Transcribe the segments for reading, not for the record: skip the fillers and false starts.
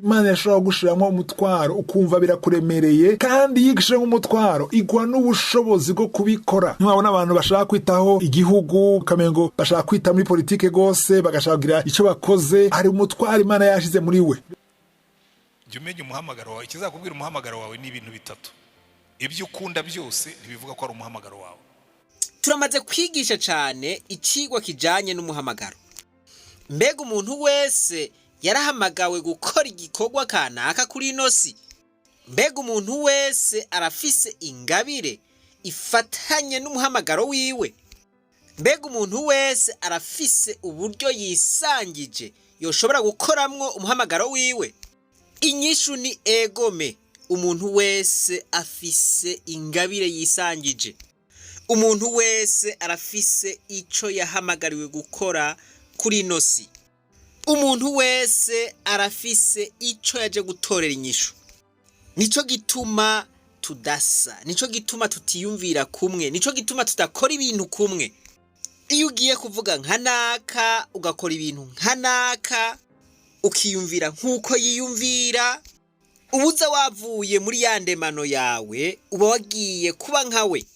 Imana yashobora kugushiramwo umutwaro ukumva birakuremereye, kandi iyo igushiramwo umutwaro iguha n'ubushobozi bwo kubikora. Ntiwabona abantu bashaka kwitaho igihugu, ukamengo bashaka kwita muri politike gose, bagashaka kugira ico bakoze. Hari umutwaro Imana yashize muri we. Jya umenya umuhamagaro wawe. Ikizakubwira umuhamagaro wawe ni ibintu bitatu. Ibyo ukunda byose ntibivuga ko ari umuhamagaro wawe. Turamaze kwigisha cyane icigwa kijanye n'umuhamagaro. Mbega umuntu wese yarahamagawe gukora igikorwa kanaka kuri ino si? Mbega umuntu wese arafise ingabire ifatanye n'umuhamagaro wiwe? Mbega umuntu wese arafise uburyo yisangije yoshobora gukoramwo umuhamagaro wiwe? Inyishu ni egome. Umuntu wese afise ingabire yisangije. Umuntu wese arafise ico yahamagariwe gukora kuri ino si. Umuntu wese arafise ico yaje gutorera inyishu. Nico gituma tudasa, nico gituma tutiyumvira kumwe, nico gituma tudakora ibintu kumwe. Iyo ugiye kuvuga nka naka, ugakora ibintu nka naka, ukiyumvira nk'uko yiyumvira, ubuza wavuye muri ya ndemano yawe, uba wagiye kuba nkawe.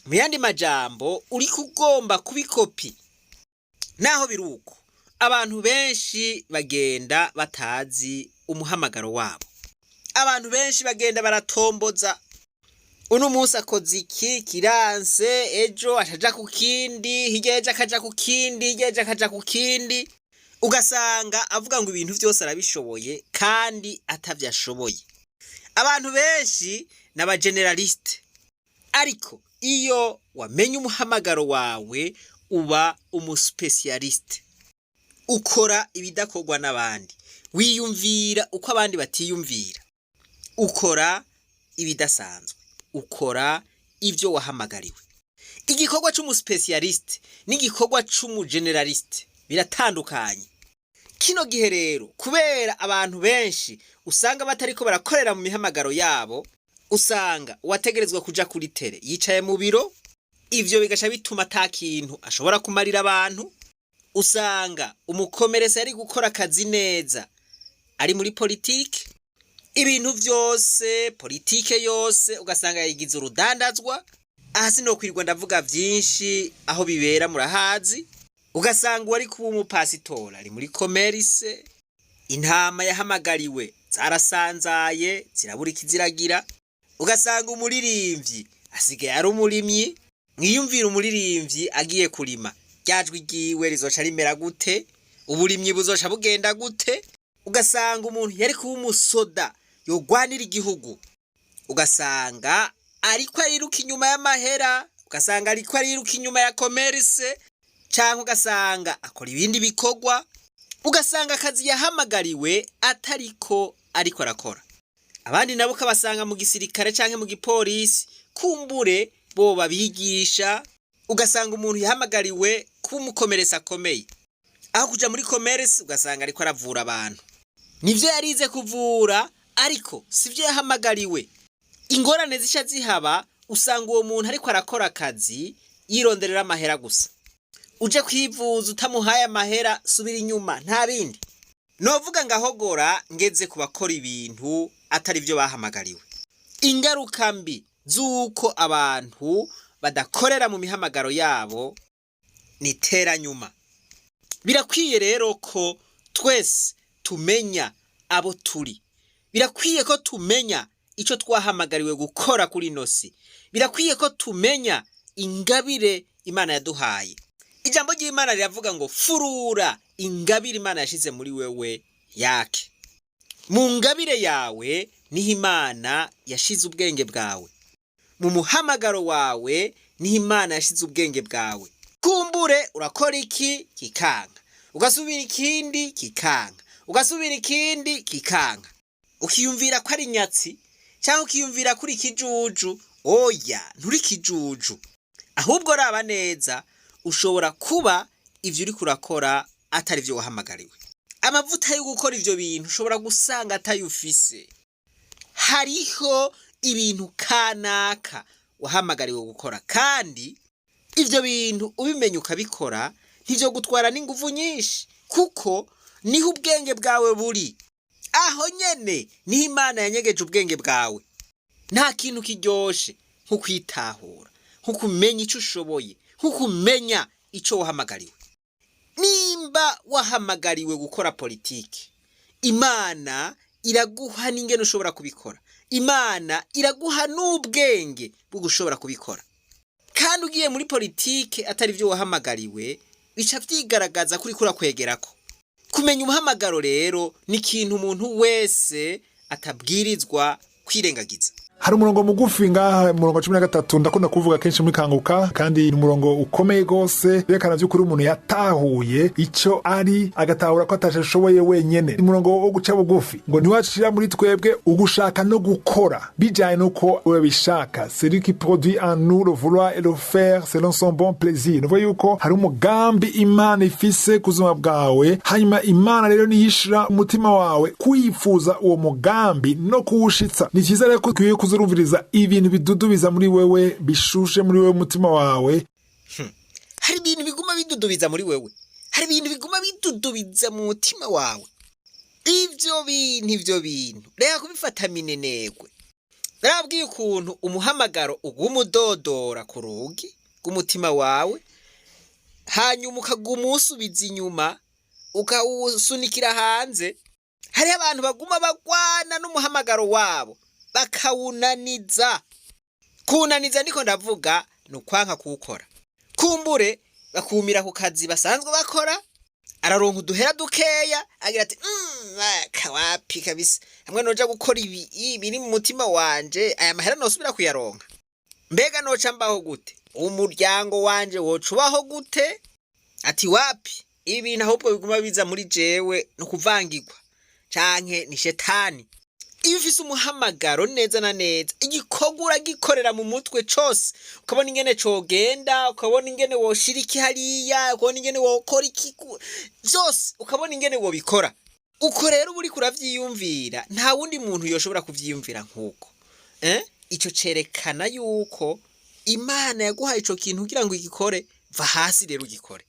Mu yandi majambo, uriko ugomba kubikopi. Naho biri uko, abantu benshi bagenda batazi umuhamagaro wabo. Abantu benshi bagenda baratomboza. Uno munsi akoze iki kiranse, ejo akaja ku kindi, hirya ejo akaja ku kindi, hirya ejo akaja ku kindi, ugasanga avuga ngo ibintu vyose arabishoboye kandi atavyo ashoboye. Abantu benshi ni abageneraliste, ariko iyo wamenye umuhamagaro wawe uba umuspécialiste. Ukora ibidakorwa n'abandi, wiyumvira uko abandi batiyumvira, ukora ibidasanzwe, ukora ivyo wahamagariwe. Igikorwa c'umuspécialiste n'igikorwa c'umugénéraliste biratandukanye. Kino gihe rero, kubera abantu benshi usanga batariko barakorera mu mihamagaro yabo, usanga uwategerezwa kuja kuri terrain yicaye mu biro. Ivyo bigaca bituma ata kintu ashobora kumarira abantu. Usanga umucommerçant yari gukora akazi neza ari muri politike. Ibintu vyose, politike yose ugasanga yayigize urudandazwa. Aha sinokwirirwa ndavuga vyinshi, aho bibera murahazi. Ugasanga uwari kuba umupasitora ari muri commerce. Intama yahamagariwe zarasanzaye, zirabura ikiziragira. Ugasanga umuririmvyi asigaye ari umurimyi. Mwiyumvira umuririmvyi agiye kurima, ryajwi ryiwe rizoca rimera gute? Uburimyi buzoca bugenda gute? Ugasanga umuntu yari kuba umusoda yogwanira igihugu, ugasanga ariko ariruka inyuma y'amahera, ugasanga ariko ariruka inyuma ya commerce, canke ugasanga akora ibindi bikorwa. Ugasanga akazi yahamagariwe atariko ariko arakora. Abandi nabo ukabasanga mu gisirikare canke mu gipolisi, kumbure bo babigisha. Ugasanga umuntu yahamagariwe kuba umucommerçant akomeye, aho kuja muri commerce ugasanga ariko aravura abantu. Nivyo yarize kuvura, ariko sivyo yahamagariwe. Ingorane zisha zihaba, usanga uwo muntu ariko arakora akazi yironderera amahera gusa. Uje kwivuza utamuhaye amahera, subira inyuma, nta bindi. Novuga ngahogora ngeze ku bakora ibintu atari byo bahamagariwe. Ingaruka mbi z'uko abantu badakorera mu mihamagaro yabo ni teranyuma. Birakwiye rero ko twese tumenya abo turi. Birakwiye ko tumenya icyo twahamagariwe gukora kuri ino si. Birakwiye ko tumenya ingabire Imana yaduhaye. Ijambo ry'Imana riravuga ngo furura ingabire Imana yashize muri wewe yake. Mu ngabire yawe niho Imana yashize ubwenge bwawe. Mu muhamagaro wawe niho Imana yashize ubwenge bwawe. Kumbure urakora iki kikanka, ugasubira ikindi kikanka, ugasubira ikindi kikanka, ukiyumvira ko ari nyatsi cyangwa ukiyumvira ko uri ikijuju. Oya, nturi ikijuju. Ahubwo raba neza, ushobora kuba ivyo uriko urakora atari vyo wahamagariwe. Amavuta yo gukora ivyo bintu ushobora gusanga atayufise. Hariho ibintu kanaka wahamagariwe gukora, kandi ivyo bintu ubimenye ukabikora ntivyo gutwara n'inguvu nyinshi, kuko niho ubwenge bwawe buri. Aho nyene niho Imana yanyegeje ubwenge bwawe. Nta kintu kiryoshe nko kwitahura, nko kumenya ico ushoboye, nko kumenya ico wahamagariwe. Nimba wahamagariwe gukora politiki, Imana iraguha n'ingene ushobora kubikora. Imana iraguha n'ubwenge bwo gushobora kubikora. Kandi ugiye muri politike atari byo wahamagariwe, bica vyigaragaza kuri kurakwegerako. Kumenya umuhamagaro rero ni ikintu umuntu wese atabwirizwa kwirengagiza. Hari umurongo mugufi ngaha, umurongo wa 13, ndakunda kuvuga kenshi muri Kanguka, kandi ni umurongo ukomeye gose, berekana vy'ukuri umuntu yatahuye ico ari, agatahura ko atashoboye wenyene. Ni umurongo wo guca bugufi, ngo ntiwacira muri twebwe ugushaka no gukora bijanye n'uko wewe bishaka. Celui qui produit en nous le vouloir et le faire selon son bon plaisir. Nuvuga yuko hari umugambi Imana ifise ku buzima bwawe, hanyuma Imana rero niyishira umutima wawe kwifuza uwo mugambi no kuwushitsa. Ni vyiza rero ko ukwiye kuzurumviriza ibintu bidudubiza muri wewe, bishushe muri wewe, umutima wawe. Hari ibintu biguma bidudubiza muri wewe, hari ibintu biguma bidudubiza mu mutima wawe. Ivyo bintu reka kubifata minenegwe. Narabwiye ukuntu umuhamagaro uguma udodora ku rugi rw'umutima wawe, hanyuma ukaguma uwusubiza inyuma, ukawusunikira hanze. Hariho abantu baguma bagwana n'umuhamagaro wabo, bakawunaniza. Kunaniza ndiko ndavuga ni ukwanka kuwukora. Kumbure bakumira ku kazi basanzwe bakora, araronka uduhera dukeya, agira ati kawapi kabisa, hamwe noja gukora ibi biri mu mutima wanje, aya mahera nosubira kuyaronka? Mbega noca mbaho gute? Umuryango wanje woca ubaho gute? Ati wapi, ibi bintu ahubwo biguma biza muri jewe ni ukuvangirwa canke ni shetani. Iyo ufise umuhamagaro neza na neza, igikorwa uragikorera mu mutwe cose, ukabona ingene cogenda, ukabona ingene woshira iki hariya, ukabona ingene wokora iki, vyose ukabona ingene wobikora. Uko rero uba uriko uravyiyumvira, nta wundi muntu yoshobora kuvyiyumvira nk'uko. Ico cerekana yuko Imana yaguhaye ico kintu kugira ngo igikore. Va hasi rero ugikore.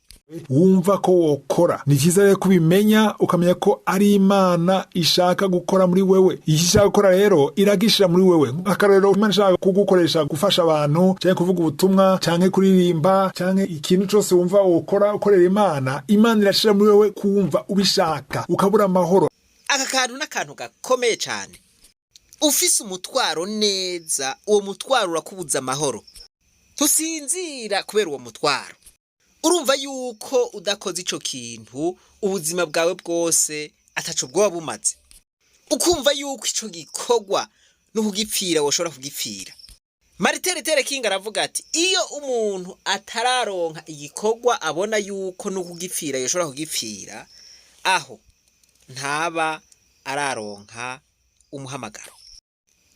Wumva ko wokora. Ni vyiza rero kubimenya, ukamenya ko ari Imana ishaka gukora muri wewe. Icyo ishaka gukora rero iragishira muri wewe. Akarorero, Imana ishaka kugukoresha gufasha abantu, canke kuvuga ubutumwa, canke kuririmba, canke ikintu cose wumva wokora ukorera Imana, Imana irashira muri wewe kumva ubishaka, ukabura amahoro. Aka kantu n'akantu gakomeye cane. Ufise umutwaro neza, uwo mutwaro urakubuza amahoro, ntusinzira kubera uwo mutwaro. Urumva yuko udakoze ico kintu, ubuzima bwawe bwose ataco bwoba bumaze. Ukumva yuko ico gikorwa no kugipfira woshobora kugipfira. Martin Luther King aravuga ati iyo umuntu atararonka igikorwa abona yuko no kugipfira yoshobora kugipfira, aho ntaba araronka umuhamagaro.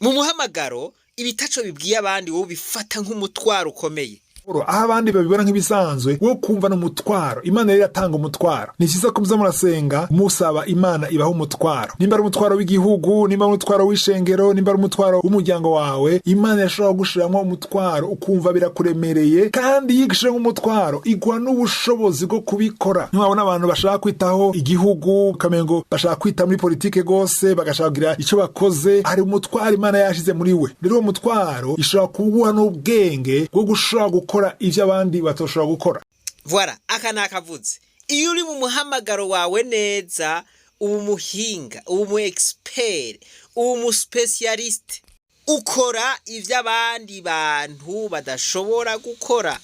Mu muhamagaro, ibitaco bibwiye abandi, wowe ubifata nk'umutwaro ukomeye. Aho abandi babibona nk'ibisanzwe, wo kumva n'umutwaro. Imana rero iratanga umutwaro. Ni vyiza ko muza murasenga musaba Imana ibaha umutwaro, nimba ari umutwaro w'igihugu, nimba ari umutwaro w'ishengero, nimba ari umutwaro w'umuryango wawe. Imana irashobora kugushiramwo umutwaro, ukumva birakuremereye, kandi yigushiramwo umutwaro iguha n'ubushobozi bwo kubikora. Ntiwabona abantu bashaka kwitaho igihugu, ukamengo bashaka kwita muri politike gose, bagashaka kugira ico bakoze. Hari umutwaro Imana yashize muri we. Rero uwo mutwaro ishobora kuguha n'ubwenge bwo gushobora gukora ivyo abandi batoshobora gukora. Voilà, aka nakavuze. Iyo uri mu muhamagaro wawe neza, uba umuhinga, uba umu expert, uba umu spécialiste, ukora ivyo abandi bantu badashobora gukora.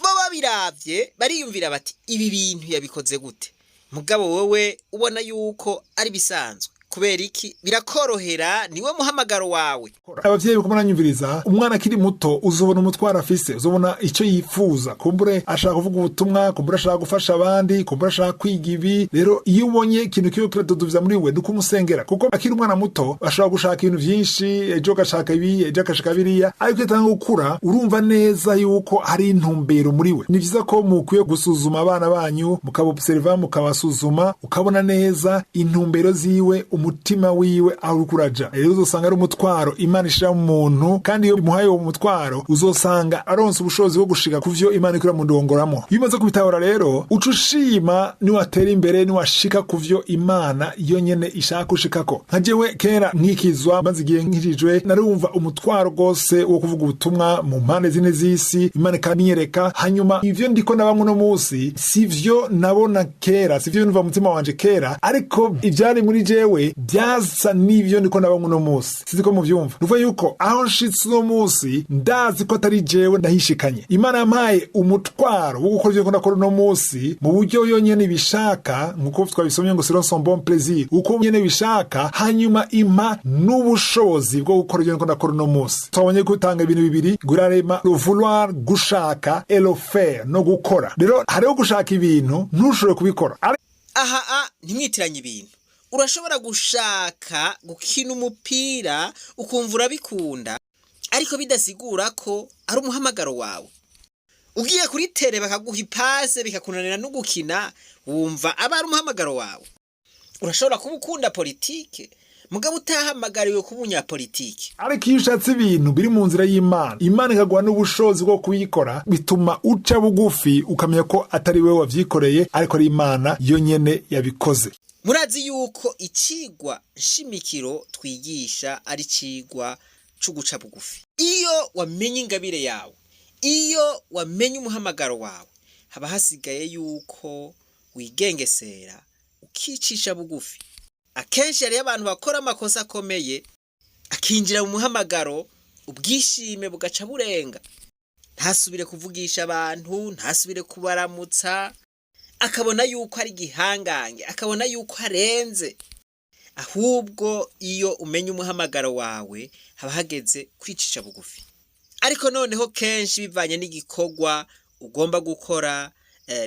Bo babiravye bariyumvira bati ibi bintu yabikoze gute? Mugabo wewe ubona yuko ari bisanzwe. Kubera iki? Birakorohera, niwe muhamagaro wawe. Abavyeyi ko muranyumviriza, umwana akiri muto uzobona umutwaro afise, uzobona icyo yifuza. Kumbure ashaka kuvuga ubutumwa, kumbure ashaka gufasha abandi, kumbure ashaka kwiga ibi. Rero iyo ubonye ikintu kiba kiradudubiza muri we, nuko umusengera, kuko akiri umwana muto ashobora gushaka ibintu vyinshi, ejo agashaka ibi, ejo agashaka biriya, ariko iyo atanga gukura urumva neza yuko hari intumbero muri we. Ni vyiza ko mukwiye gusuzuma abana banyu, mukabobserva, mukabasuzuma, ukabona neza intumbero ziwe. Umutima wiwe aho uriko uraja. Rero uzosanga ari umutwaro Imana ishira mu muntu, kandi iyo imuhaye uwo mutwaro uzosanga aronse ubushobozi bwo gushika ku vyo Imana iriko iramudongoramo. Iyo umaze kubitahura rero, uca ushima niwatera imbere, niwashika ku vyo Imana yo nyene ishaka gushikako. Nka jewe kera nkikizwa, maze igihe nkijijwe, narumva umutwaro rwose wo kuvuga ubutumwa mu mpande zine z'isi, Imana ikanyereka. Hanyuma ivyo ndiko nabamwe uno munsi sivyo nabona kera, sivyo numva mu mutima wanje kera, ariko ivyari muri jewe byasa n'ivyo ndiko nabamwe uno munsi. Sizi ko muvyumva. Nuvuga yuko aho nshitse uno munsi ndazi ko atari jewe ndahishikanye. Imana yampaye umutwaro wo gukora ivyo ndakora uno munsi mu buryo yonyene ibishaka, nkuko twabisomye ngo selon son bon plaisir, uko nyene bishaka. Hanyuma impa n'ubushobozi bwo gukora ivyo ndiko ndakora uno munsi. Twabonye ko utanga ibintu bibiri: gurarema, le vouloir, gushaka, et le faire, no gukora. Rero hariho gushaka ibintu ntushobore kubikora. Aha a ntimwitiranye ibintu. Urashobora gushaka gukina umupira, ukumva urabikunda, ariko bidasigura ko ari umuhamagaro wawe. Ugiye kuri terrain bakaguha ipase bikakunanira no gukina, wumva aba ari umuhamagaro wawe? Urashobora kuba ukunda politike, mugabo utahamagariwe kuba umunyapolitike. Ariko iyo ushatse ibintu biri mu nzira y'Imana, Imana ikaguha n'ubushobozi bwo kuyikora, bituma uca bugufi, ukamenya ko atari wewe wavyikoreye, ariko ari Imana yo nyene yabikoze. Murazi yuko icigwa nshimikiro twigisha ari icigwa c'uguca bugufi. Iyo wamenye ingabire yawe, iyo wamenye umuhamagaro wawe, haba hasigaye yuko wigengesera, ukicisha bugufi. Akenshi hariyo abantu bakora amakosa akomeye, akinjira mu muhamagaro, ubwishime bugaca burenga, ntasubire kuvugisha abantu, ntasubire kubaramutsa, akabona yuko ari igihangange, akabona yuko arenze. Ahubwo iyo umenya umuhamagaro wawe, haba hageze kwicisha bugufi. Ariko noneho kenshi bivanye n'igikorwa ugomba gukora,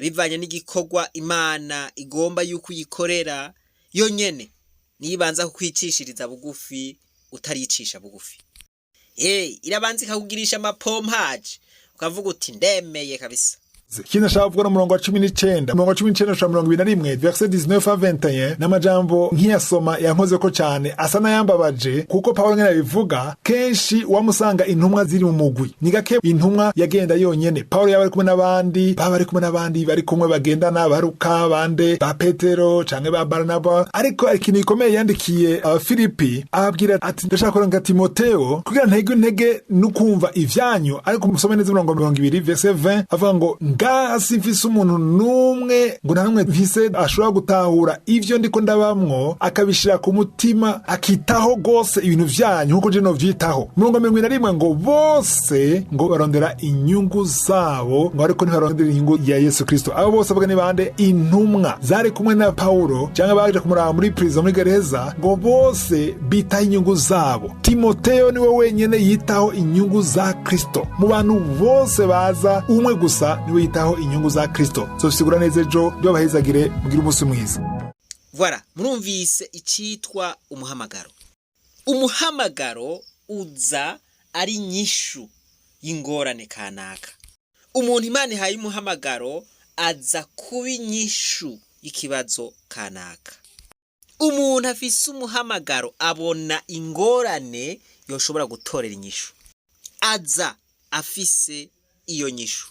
bivanye n'igikorwa Imana igomba yuko uyikorera, yonyene niyo ibanza kukwicishiriza bugufi utaricisha bugufi. Irabanza ikakugirisha amapompaje, ukavuga uti: "Ndemeye kabisa." Ikindi nashaka kuvuga n'umurongo wa 19, umurongo wa 19 gushika 21, verset 19 à 21, n'amajambo nkiyasoma yankozeko cane, asa n'ayambabaje, kuko Pawulo nyene abivuga. Kenshi wamusanga intumwa ziri mu mugwi, ni gake intumwa yagenda yonyene. Pawulo yaba ari kumwe n'abandi, baba bari kumwe n'abandi, bari kumwe bagendana, baruka bande, ba Petero canke ba Barnaba. Ariko ikintu gikomeye yandikiye Abafilipi, ababwira ati: "Ndashaka kuranga Timoteo kugira ntegwe intege n'ukumva ivyanyu." Ariko musome neza umurongo 20, verset 20, avuga ngo: "Ngaha simfise umuntu n'umwe, ngo nta n'umwe mfise ashobora gutahura ivyo ndiko ndabamwo, akabishira ku mutima, akitaho rwose ibintu vyanyu nkuko je novyitaho." Murongo 21 ngo: "Bose ngo barondera inyungu zabo, ngo ariko ntibarondera inyungu ya Yesu Kristo." Abo bose avuga ni bande? Intumwa zari kumwe na Pawulo cyangwa baje kumuraba muri prison, muri gereza. Ngo bose bitaho inyungu zabo, Timoteyo niwe wenyene yitaho inyungu za Kristo. Mu bantu bose baza, umwe gusa niwe yitaho inyungu za Kristo. Zosigura neza ejo. Bahezagire, mugire umunsi mwiza. Voilà, murumvise icitwa umuhamagaro. Umuhamagaro uza ari inyishu y'ingorane kanaka. Umuntu Imana ihaye umuhamagaro aza kuba inyishu y'ikibazo kanaka. Umuntu afise umuhamagaro abona ingorane yoshobora gutorera inyishu, aza afise iyo nyishu,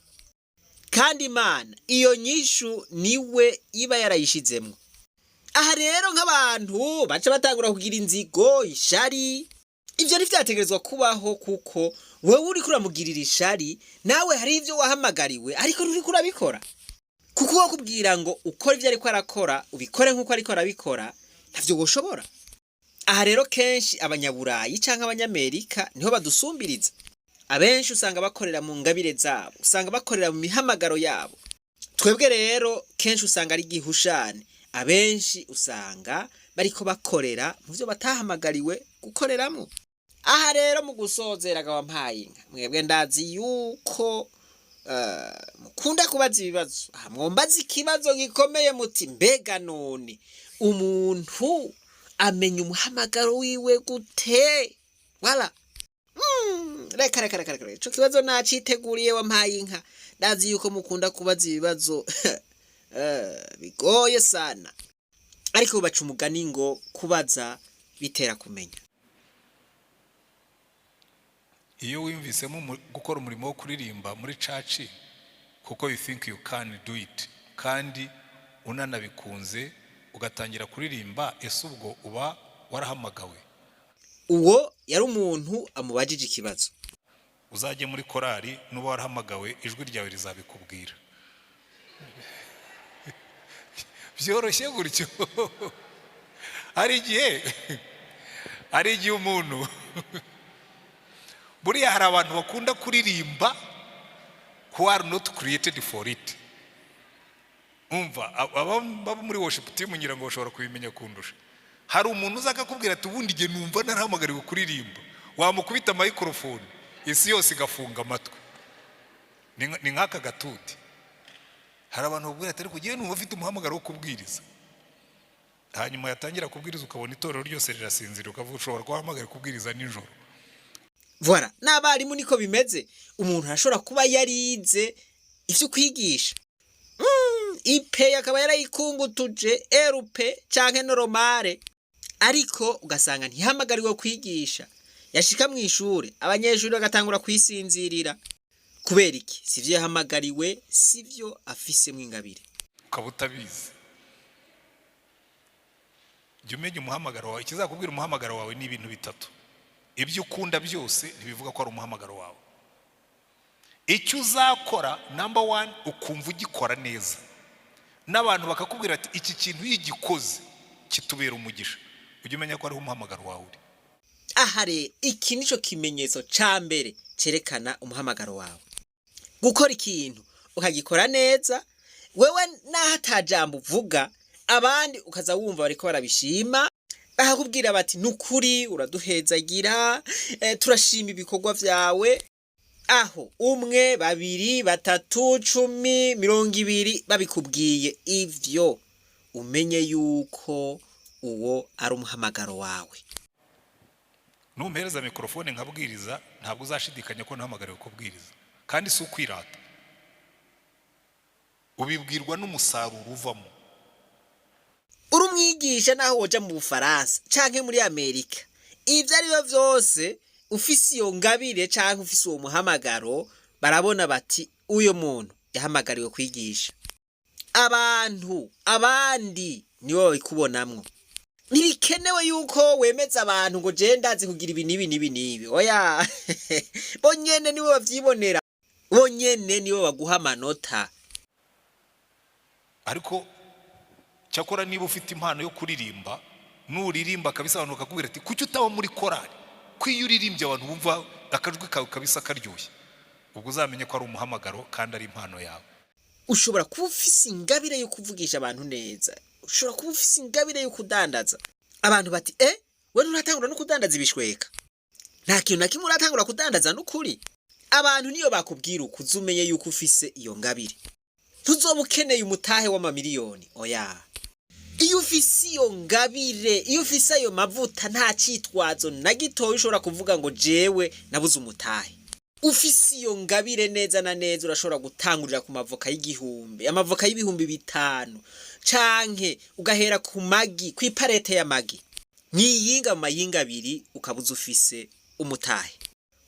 kandi Imana iyo nyishu niwe iba yarayishizemwo. Aha rero nk'abantu baca batangura kugira inzigo, ishari. Ivyo ntivyategerezwa kubaho, kuko wewe uriko uramugirira ishari, nawe hari ivyo wahamagariwe ariko nturiko urabikora, kuko uwo kubwira ngo ukore ivyo ariko arakora, ubikore nk'uko ariko arabikora, ntavyo woshobora. Aha rero kenshi Abanyaburayi canke Abanyamerika niho badusumbiriza. Abenshi usanga bakorera mu ngabire zabo, usanga bakorera mu mihamagaro yabo. Twebwe rero kenshi usanga ari igihushane. Abenshi usanga bariko bakorera mu vyo batahamagariwe gukoreramwo. Aha rero mu gusozera, wampaye inka, mwebwe ndazi yuko mukunda kubaza ibibazo. Aha mwombaza ikibazo gikomeye muti: "Mbega none umuntu amenya umuhamagaro wiwe gute?" Wala reka reka reka reka, ico kibazo naciteguriye. Wampaye inka, ndazi yuko mukunda kubaza ibibazo bigoye sana. Ariko baca umugani ngo kubaza bitera kumenya. Iyo wiyumvisemo gukora umurimo wo kuririmba muri church kuko you think you can do it, kandi unanabikunze, ugatangira kuririmba, ese ubwo uba warahamagawe? Uwo yari umuntu amubajije ikibazo. Uzajye muri korari, nuba warahamagawe ijwi ryawe rizabikubwira. Byoroshye gutyo. Hari igihe umuntu, buriya hari abantu bakunda kuririmba who are not created for it. Umva, aba baba muri worship team ngira ngo bashobora kubimenya kundusha. Hari umuntu uza akakubwira ati: "Ubundi igihe numva narahamagariwe kuririmba." Wamukubita microphone, isi yose igafunga amatwi. Ni nk'aka gatuti. Hari abantu bakubwira ati: "Ariko ugiye numva ufite umuhamagaro wo kubwiriza." Hanyuma yatangira kubwiriza, ukabona itorero ryose rirasinzira, ukavuga: "Ushobora kuba wahamagara kubwiriza nijoro." Voilà, n'abarimu niko bimeze. Umuntu arashobora kuba yarize ivyo kwigisha, IP akaba yarayikungutuje, RP canke normale, ariko ugasanga ntihamagariwe kwigisha. Yashika mu ishure, abanyeshuri bagatangura kwisinzirira. Kubera iki? Sivyo yahamagariwe, sivyo afisemwo ingabire. Ukaba utabizi. Jya umenya umuhamagaro wawe. Ikizakubwira umuhamagaro wawe ni ibintu bitatu. Ibyo ukunda byose ntibivuga ko ari umuhamagaro wawe. Icyo uzakora, number one, ukumva ugikora neza n'abantu bakakubwira ati: "Iki kintu iyo ugikoze kitubera umugisha," ujye umenya ko ariho umuhamagaro wawe uri. Aha rero, iki nico kimenyetso ca mbere cerekana umuhamagaro wawe: gukora ikintu ukagikora neza, wewe naho atajambo uvuga, abandi ukaza wumva bariko barabishima, bakakubwira bati: "Nukuri uraduhezagira, turashima ibikorwa vyawe." Aho umwe, babiri, batatu, 10, 20 babikubwiye ivyo, umenye yuko uwo ari umuhamagaro wawe. Numpereza mikorofone nkabwiriza, ntabwo uzashidikanya ko ntahamagariwe kubwiriza. Kandi si ukwirata, ubibwirwa n'umusaruro uvamo. Uri umwigisha, naho woja mu Bufaransa canke muri Amerika, ivyo ari byo vyose, ufise iyo ngabire canke ufise uwo muhamagaro, barabona bati: "Uyo muntu yahamagariwe kwigisha." Abantu abandi nibo babikubonamwo. Ntibikenewe yuko wemeza abantu ngo: "Je ndazi kugira ibi n'ibi n'ibi n'ibi." Oya, bonyene nibo bavyibonera, bonyene nibo baguha amanota. Ariko cyakora niba ufite impano yo kuririmba, nuririmba kabisa abantu bakakubwira ati: "Kuki utaba muri korari, ko iyo uririmbye abantu bumva akajwi kawe kabisa karyoshye?" Ubwo uzamenye ko ari umuhamagaro kandi ari impano yawe. Ushobora kuba ufise ingabire yo kuvugisha abantu neza, ushobora kuba ufise ingabire yo kudandaza. Abantu bati: "Eh, we nturatangura no kudandaza ibishweka? Nta kintu na kimwe uratangura kudandaza?" N'ukuri abantu niyo bakubwira uko, uze umenye yuko ufise iyo ngabire. Ntuzoba ukeneye umutahe w'amamiliyoni, oya. Iyo ufise iyo ngabire, iyo ufise ayo mavuta, nta cyitwazo na gitoya ushobora kuvuga ngo: "Jewe nabuze umutahe." Ufise iyo ngabire neza na neza, urashobora gutangurira ku mavoka y'igihumbi, amavoka y'5,000, canke ugahera ku magi, kw'iparete y'amagi mwiyinga, mu mayinga abiri ukabuza ufise umutahe.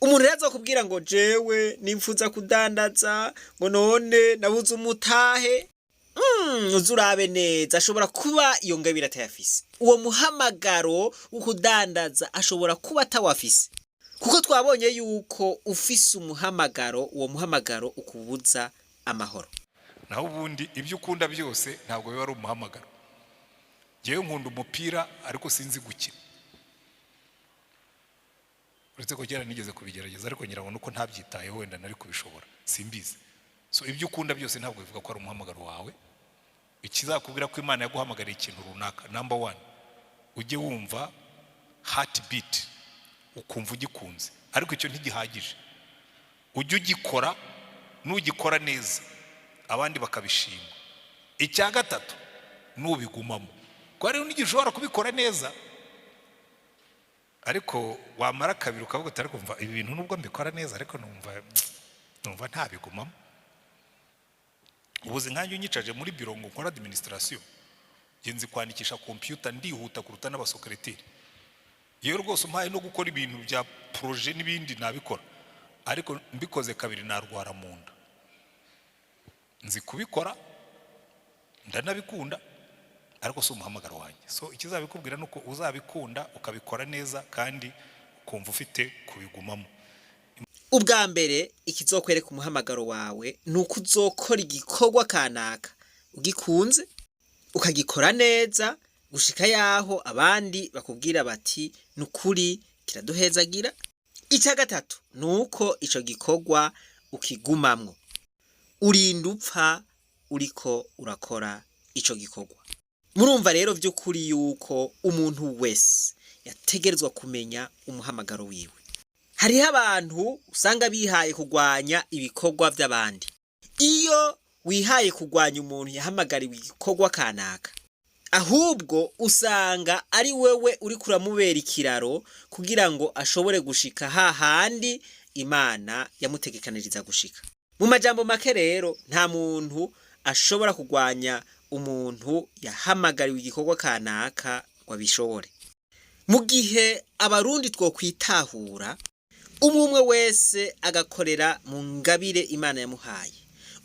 Umuntu rero azokubwira ngo: "Jewe nimfuza kudandaza," ngo "none nabuze umutahe," uze urabe neza, ashobora kuba iyo ngabire atayafise. Uwo muhamagaro wo kudandaza ashobora kuba atawafise, kuko twabonye yuko ufise umuhamagaro, uwo muhamagaro ukubuza amahoro. Naho ubundi ibyo ukunda byose ntabwo biba ari umuhamagaro. Ngewe nkunda umupira, ariko sinzi gukina, uretse ko kera nigeze kubigerageza, ariko ngira ngo nuko ntabyitayeho wenda nari kubishobora, simbizi. So ibyo ukunda byose ntabwo bivuga ko ari umuhamagaro wawe. Ikizakubwira ko Imana yaguhamagariye ikintu runaka, number one, ujye wumva heart beat, ukumva ugikunze. Ariko icyo ntigihagije. Ujye ugikora, nugikora neza abandi bakabishima. Icya gatatu, nubigumamo, kuko hariho n'igihe ushobora kubikora neza, ariko wamara kabiri ukavuga uti: "Ariko mva ibi bintu, nubwo mbikora neza, ariko numva ntabigumamo." Ubuzi nkanjye unyicaje muri biro ngo nkore administration, Njye nzi kwandikisha kompiyuta, ndihuta kuruta n'abasokereteri. Iyo rwose umpaye no gukora ibintu bya projet n'ibindi nabikora, ariko mbikoze kabiri narwara mu nda. Nzi kubikora, ndanabikunda, ariko si umuhamagaro wanjye. So ikizabikubwira ni uko uzabikunda, ukabikora neza kandi ukumva ufite kubigumamo. Ubwa mbere, ikizokwereka umuhamagaro wawe ni uko uzokora igikorwa kanaka ugikunze, ukagikora neza gushika yaho abandi bakubwira bati: "Ni ukuri kiraduhezagira." Icya gatatu ni uko ico gikorwa ukigumamwo, urinda upfa uriko urakora ico gikorwa. Murumva rero by'ukuri yuko umuntu wese yategerezwa kumenya umuhamagaro wiwe. Hariho abantu usanga bihaye kurwanya ibikorwa by'abandi. Iyo wihaye kurwanya umuntu yahamagariwe igikorwa kanaka, ahubwo usanga ari wewe uri kuramubera ikiraro kugira ngo ashobore gushika hahandi Imana yamutegekaniriza gushika. Mu majambo make rero, nta muntu ashobora kurwanya umuntu yahamagariwe igikorwa kanaka ngo abishobore. Mu gihe Abarundi twokwitahura, umwe umwe wese agakorera mu ngabire Imana yamuhaye,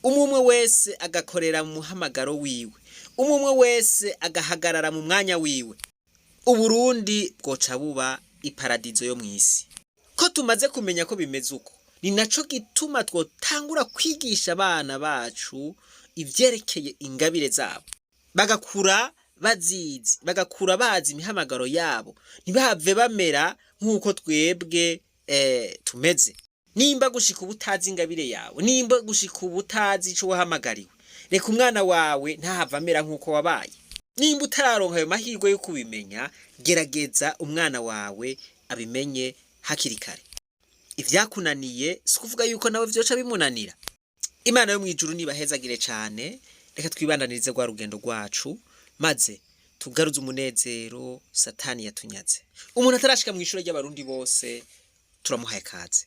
umwe umwe wese agakorera mu muhamagaro wiwe, umwe umwe wese agahagarara mu mwanya wiwe, Uburundi bwoca buba iparadizo yo mw'isi. Ko tumaze kumenya ko bimeze uko, ni naco gituma twotangura kwigisha abana bacu ivyerekeye ingabire zabo, bagakura bazizi, bagakura bazi imihamagaro yabo, ntibahave bamera nk'uko twebwe tumeze. Nimba gushika ubu utazi ingabire yawe, nimba gushika ubu utazi ico wahamagariwe, reka umwana wawe ntahave amera nk'uko wabaye. Nimba utararonka ayo mahirwe yo kubimenya, gerageza umwana wawe abimenye hakiri kare. Ivyakunaniye si ukuvuga yuko nawe vyoca bimunanira. Imana yo mw'ijuru nibahezagire cane. Reka twibandanirize rwa rugendo rwacu, maze tugaruze umunezero Satani yatunyaze. Umuntu atarashika mw'ishure ry'Abarundi bose, turamuhaye kaze.